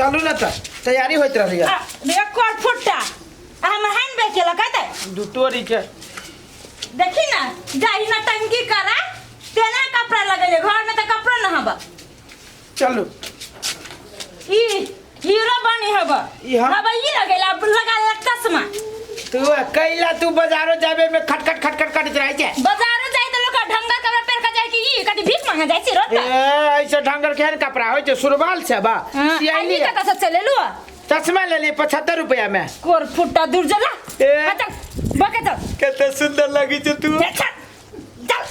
चलू ने तऽ तैयारी होइत रहलै आ, एक और फुट्टा आ हमर हैन बेच केलक है दू तोरी के देखी ना जाही ना टंकी करा तेना कपड़ा लगेले घर में तो कपड़ा न हबा चलू ई हीरो बनी हबा ई हम- हबा ई लगेला अब लगा ले चश्मा तू कैला तू बाजारो जाबे में खटखट खटखट करैत रहै छै बाजारो जाई तो लोग ढंगा कपड़ा पहन के जाए कि ई कथी भीख मांगे जाई छी रोड ए पर ऐसे ढंगर केहन कपड़ा होइ छै सुरवाल छै बा हाँ, सियाइली आ ई कतऽ से चलेलु चश्मा ले ली 75 रुपया में कोर फुट्टा दूर जला ए। हाँ, चल बके चल कते सुंदर लगी छै तू चल चल चल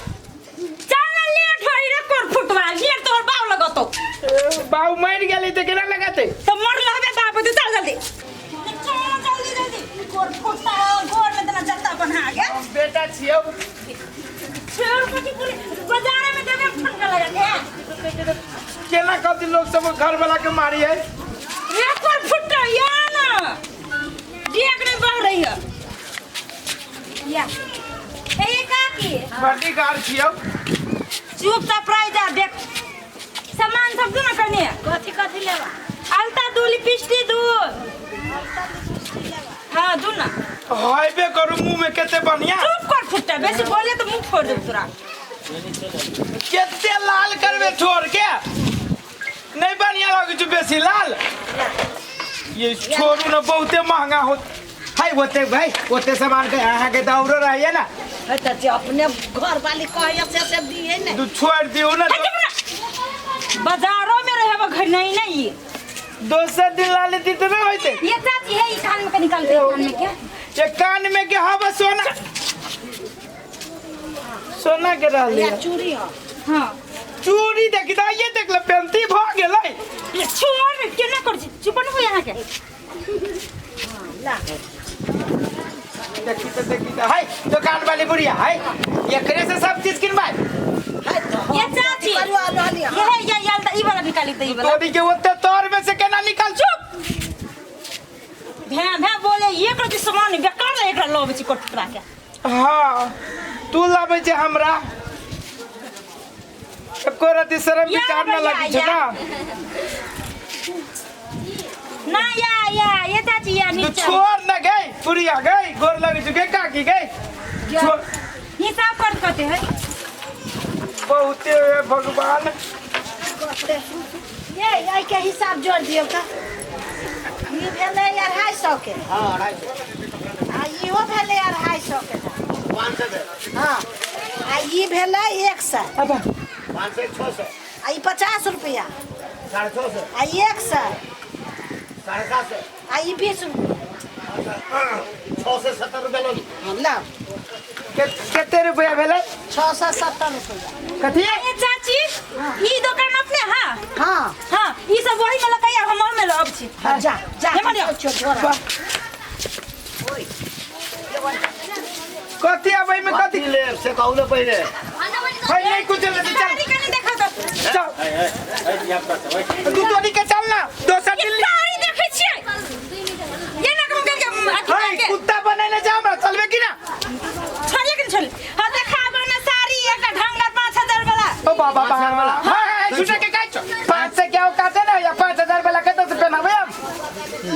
चल ना लेट होई रे कोर फुटवा लेट तोहर बाव लगतो ए, बाऊ मर गेलै तऽ केना लगाते तो मर लहबे बाप तू चल जल्दी चल जल्दी जल्दी कोर फुटता गोर में तना जत्ता बन्हा गया बेटा छियौ पेड़ कथी पूरे बाजार में देबे ठनका लगा के केना कहती लोग सब घर वाला के मारी है रे कोर फुटता या ना दिया के बह रही है या ए काकी बड़ी गार छियौ चुपचाप रह जा देख सामान सब दू ना कने कथी कथी लेबा अलता दू लिपस्टिक दू हाँ दू ना हाइबे करू मुंह में कते बढ़िया चुप कर फुट्टा बेसी बोले तो मुंह फोड़ देब तोरा कते लाल करबे छोड़ के नहीं बढ़िया लगे छै बेसी लाल ये छोड़ू ना बहुते महंगा हो हाय ओते भाई ओते सामान के अहाँ के तऽ औरो रहैया ना है तऽ जे अपने घर वाली कहैया से से दिए ने तू छोड़ दियो ना हट चुप ना। बाजारों में रहे घर नहीं नहीं ये दोसर दिन ला लेती तऽ ना होते ये चाची है ये कान में के निकाल दे कान में क्या ये कान में के हवा सोना सोना के रहली या चूड़ी हो हाँ चूड़ी देखी तऽ आइए देख ले पेंती भऽ गेलै ये छोड़ केना कर छी चुप न हो यहाँ के ला देखी तऽ देखी तऽ हाय दुकान वाली बुढ़िया हाय एकरे से सब चीज किनबाय है तऽ ये चाची करवा रहली ये है ये ये ई वाला निकाली तो ई वाला तोरी के ओते तोर में से केना निकाल चुप भैं भैं बोले ये कर सामान बेकार ले एकरा लबे छी कोटरा के हाँ तू लाबै छै हमरा एको रति शरम या विचार न भैया, लगै छै या। ना ना या या ये चाची या तू नीचे छोड़ न गई पुरिया गई गोर लगै छै गे काकी गई छोड़ हिसाब कर कते है बहुते हे भगवान ये एहि के हिसाब जोड़ दियौ तऽ ई भेलै 250 के हाँ 250 आ इहो भेलै 250 के 500 भेल हाँ आ ई भेलै 100 500 600 आ ई 50 रुपया 650 आ 100 750 आ ई 20 रुपया 670 रुपया लऽ हाँ, लाउ कते रुपया भेलै 670 रुपया कथी ए चाची ई दुकान अपने हाँ हाँ हाँ ई सब वही में लकैया हम में लब छी हाँ, जा जा हे मरियम। छोड़ कथी आबै में कथी कथी लेब से कहू ने पहिले है नहीं कुछ लेते चल साड़ी कनी देखा तो चल तू तोरी के चल ना दोसर ये दिन साड़ी देखै छियै ये ना कम करके अथी है करके कुत्ता बनेने जा हमरा चलबे की ना छोड़िए कि नहीं छोड़िए हाँ देखाबो ना साड़ी एक ढंगर 5000 वाला ओ बाबा बाबा हां हां झूठे के काहे छो पाँच से क्या औकात है ना या 5000 वाला के तो पहनाबे हम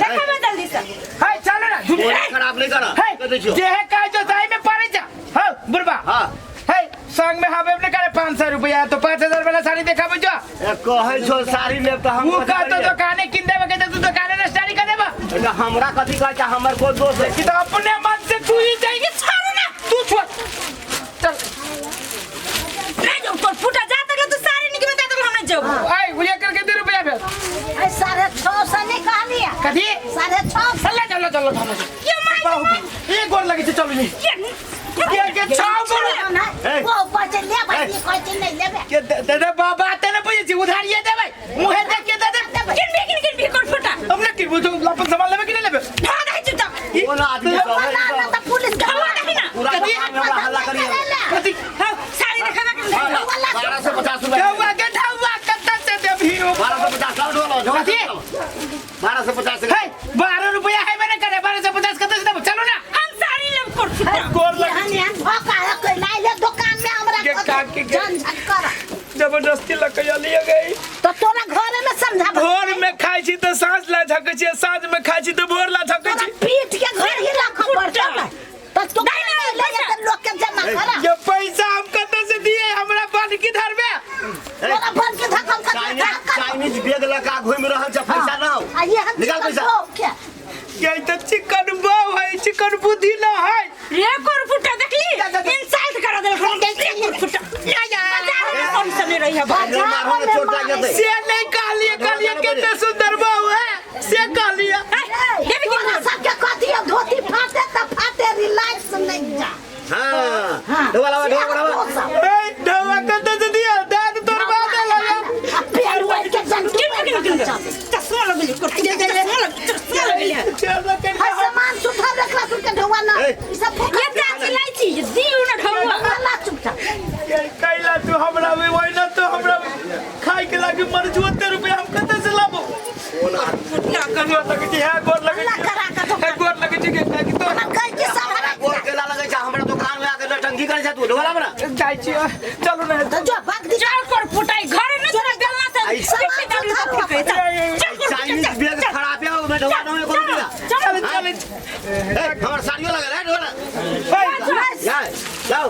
देखाबो जल्दी से है चलो ना झूठे मोन खराब नहीं कर है कह दै छियौ जे है काहे जो सही में पड़े जा हां बुढ़बा हाँ है संग में हवे ने करे 500 रुपया तो 5000 वाला साड़ी देखाबे जो ए, कहै छौ साड़ी लेब तऽ हम वो कथी का तो करियै? दुकाने किन देबे के तो तू दुकाने ने साड़ी कर देबा ए, तऽ हमरा कथी कहै छै हमर कोन दोष है कि तो अपने मन से तू ही जाएगी छोड़ो ना तू छोड़ चल नहीं जाओ तोर फूटा जा तक तू साड़ी निकले जा तक हम नहीं जाओ आई गुड़िया करके दे रुपया फिर 650 नहीं कहलियै कथी 650 चल चलो चलो चलो ये मार बाबू एक गोर लगी छै चलू जी ये के के छाव बोलो ए। वो ऊपर से लेबै ई कहै छै नहि लेबै के दे दे बाबा ते ने बुझै छी उधारिये देबै मुहे देख के दे दे किन भी किन किन भी कर फूटा हम ने की बुझू अपन सामान लेबै कि नहीं लेबै भाग है चुपचाप कोन आदमी सब है? ना ना तऽ पुलिस के हवा नहीं ना पूरा कथी? दुकान में हमरा हल्ला करियै कथी हाँ साड़ी देखाबे के नहीं 1250 रुपया ढौआ के ढौआ कत्ता से देबही 1250 लाउ ढोलो ढोलो कथी? 1250 है 12 रुपया है मैंने करे 1250 कत्ता से देबो चलो ना हम साड़ी लेब कर फूटा गोर लगी एहन एहन धोखा है कोई लाइ ले दुकान में हमरा के काकी के- झंझट कर जबरदस्ती लकैया लिए गई तो तोरा घरे में समझाब भोर में खाई छी तो तऽ साँझ ला झकै छी साँझ में खाइ छी तऽ भोर ला झकै छी। पीठ के घर ही राखऽ पड़तौ ने तऽ तू ले जेतै लोक के जमा करा। ये पैसा हम कतऽ से दिए हमरा बन की धरबे? तोरा बन के धकम कर। चाइनीज चाइनीज बैग लगा घूमि रहल छै पैसा ना हो। आ ये हम निकाल पैसा। के ये तऽ चिकन बौ है चिकन बुद्धि ना है। रे कोरफुटा देखली इंसल्ट कर देल रे कोरफुटा बाजार में कौन से रही है नहीं मारहो ने चोट लागि जेतै। से नहीं कहलिए कहलिए कते सुंदर बहू है से कहलिए। देवी की तोरा सबके कथी है, धोती फाटे तऽ फाटे रिलैक्स नहीं जा। हाँ ढोवा लावा ढोवा लावा। ए ढोवा कते से दिया दाद तोर बात लगा। पेड़ ओढ़ के जंतु किन किन किन चश्मा लगली कोरफुटा चश्मा लग चश्मा लगली है। हर सामान सुथर रखला सुन के ढोवा ना ए। ई सब ये चाची लाई छी दिउ न ढौआ ना चुपचाप कैला तू हमरा में वही ना तो हमरा खाए के लागी मर जुअते रुपया हम कते से लाबो? फुटा कहियो तक जी है गोर लगे अल्लाह करा के तो है गोर लगे जी के काकी तो हम कह के सब हरा गोर केला लगै छै हमरा दुकान में आके नटंकी करै छै तू ढोवा लावा ना। जाइ छी चलू ना। तो जो भाग दी चल कोरफुटा ई घर न तोरा बेलना से सामान सुथर चल चाइनीज बैग खराब है ओमे ढोवा ना एको रुपया। चल चल चल ए हमर साड़ियो लगल है ढोवा बस जा जाओ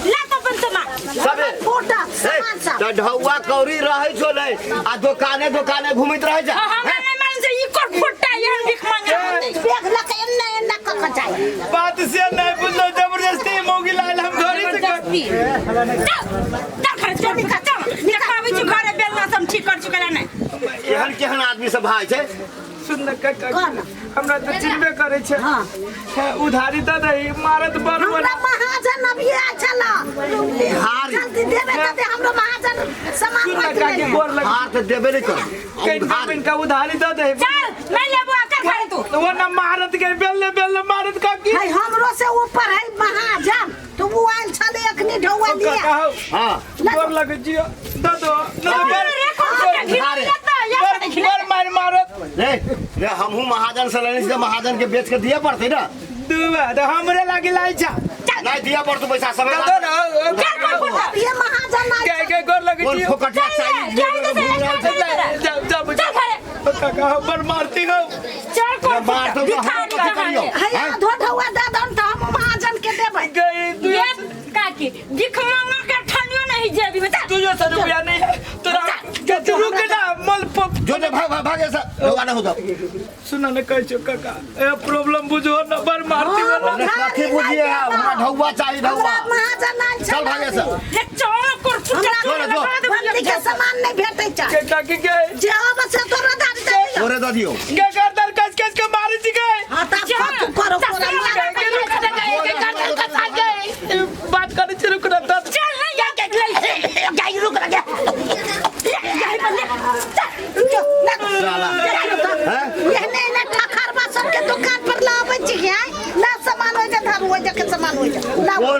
ला तो अपन सामान सबे फोटा सामान सब तऽ ढौआ कौड़ी रहै छौ नै आ दुकाने दुकाने घुमैत रहै छै। हमरा नहीं मालूम छै ई कोरफुटा एहन भीख मांगे होतै। बैग लके एन्ना एन्ना क के जाय। बात से नहीं बुझलो जबरदस्ती मौगी लायल हम घरे से जबरदस्ती चल चल घर चल चल देखाबै छी घरे बेलना से हम ठीक कर चुकला नहीं। केहन केहन आदमी सब भाई छै। सुन न काका कौन? हमरा तऽ चिन्हबे करै छै। हाँ। है, उधारी तऽ दही मारत बड़ हमरा महाजन अभी आयल छला हारी। जल्दी देबे तऽ दे हमरो महाजन सामान सुन न बाँटि काकी लेने। गोर लगे हार तऽ देबे नहि कर कहीं इनका उधारी दऽ दही। चल नहीं लेबो आकर घरे तू वो ना मारत के बेलने बेलने मारत काकी। है हमरो से ऊपर है महाजन तो वो आयल छले अखनी ढौआ लिया। काका हौ हाँ गोर लगे जियो दऽ दो न तो बड़ रे कोरफुटा घिन लेता या बड़ बड़ मार मारत। रे रे हमहूँ महाजन से लेने छी तऽ महाजन के बेच के दिए पड़तै ना। दूबा तऽ हमरे लागी लाइ छा नहीं दिया पड़तौ पैसा सब दऽ दो ना चल कोरफुटा ये महाजन आयल के के गोर लगे कोन जियो फोकटिया चाइनीज बैग लऽ कऽ घूमि रहल छै। जाओ जाओ चल घरे काका हम बड़ मारती हो। चल मार कोरफुटा दो भिखारी कथी करियौ? है आधो ढौआ दऽ दौन तऽ हम महाजन के देबै। गई तू ये काकी भीख मांगा के ठानियो नहीं जेबी में चल तुझे सौ रुपया नहीं है तोरा के रुक ना मल पप जो जो भाग भाग भागे से ढौआ ना होतौ। सुन न कहै छौ काका ए प्रॉब्लम बुझो न बड़ मारती हो ना। अरे कथी बुझिए हमरा ढौआ चाही ढौआ। हमरा महाजन आयल चल छला। भागे से। ये चल कोरफुटा जो जो। बंदी के सामान नहीं भेटै छै। के काकी के जे आबै से तोरा दादी दे दियौ। तोरे दऽ दियौ। के गर्दन कस कस के मारै छी गई। हाँ तऽ आब कथू करो तोरा के के रुक ना के गर्दन कसा के बात करै छी रुक ना तऽ चल नहीं या के गाय रुक ना गे। गाय पर ले चल जो ना साला। हैं? एहने एहने ठकरबा सबके दुकान पर लाबै छी, ना सामान होइ छै धर होइ छै के सामान होइ छै। लाउ। कोन